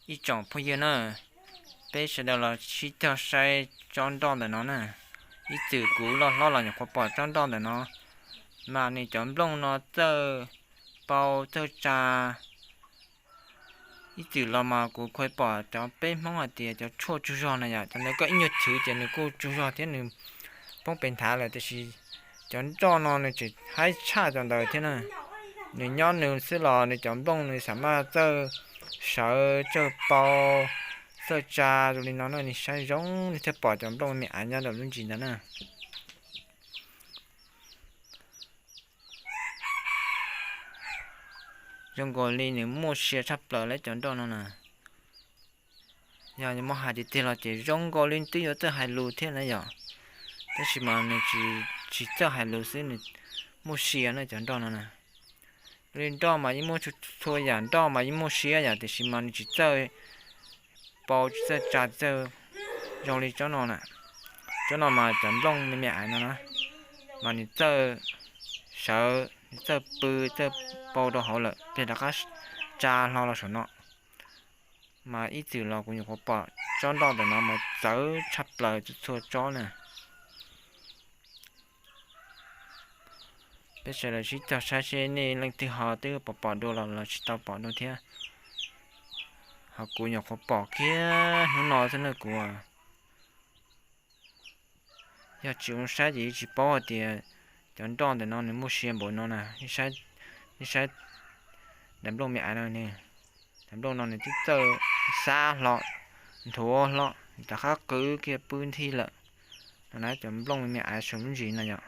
Ib tsoom phooj ywg na, peb sawv daws los sib cog saib tsob nroj ntawm no na. Ib txwm kuv loj hlob los nyuam qhuav pom tsob nroj ntawm no, mas nws cov nplooj no txawj pau txawj tsa. Ib txwm los mas kuv khuv pom cov peb Hmoob hais tias cov tshuaj tsaug zog na yom, cov ntawd koj ib nyuag chwv ces nws kuj tsaug zog thiab nws poob pes nthav lawm, tiam sis cov nroj no nws tseem haib tshaj cov ntawd thiab na. Nws nyob nws xwb los nws cov nplooj nws xam maj txawj sawv txawj pau txawj tsa zoo li no na, nws saib zoo li thiaj pom cov nplooj me me aiv nyob rau lub ntsis ntawd na. Zoo nkaus li nws muaj sia tshaj plaws li cov nroj no na. Yog muab hais tiag tiag los ces zoo nkaus li twb yuav txawj hais lus thiab na yom, tab sis mas nws tsis txawj hais lus xwb, nws muaj sia na cov nroj no na. Li nroj mas yeej muaj txhua yam, nroj mas yeej muaj sia yom, tiam sis mas nws tsis txawj pau tsis txawj tsa txawj zoo li tsob no na. Tsob no mas cov nplooj me me aiv no na, mas nws txawj sawv nws txawj pw txawj pau rau hauv lawm peb rov qab tsa hlo los saum no. Mas ib txwm los kuv nyuam qhuav pom tsob nroj ntawm no mas txawv tshaj plaws txhua txhua tsob na. Peb sawv daws sib cog saib seb nej leej twg ho twb pom pom dua los los tsis tau pom dua thiab. Ho kuv nyuam qhuav pom kiag hnub no xwb na kuv. Yog tsis ua saib ces tsis paub hais tias cov nroj ntawm no nws muaj sia npaum no na. Nej saib daim nplooj me aiv no ne, daim nplooj no nws twb txawj xab hlo, nthuav hlo, rov qab qw kiag pw nthi lawm. No na cov nplooj me me aiv saum lub ntsis no yom.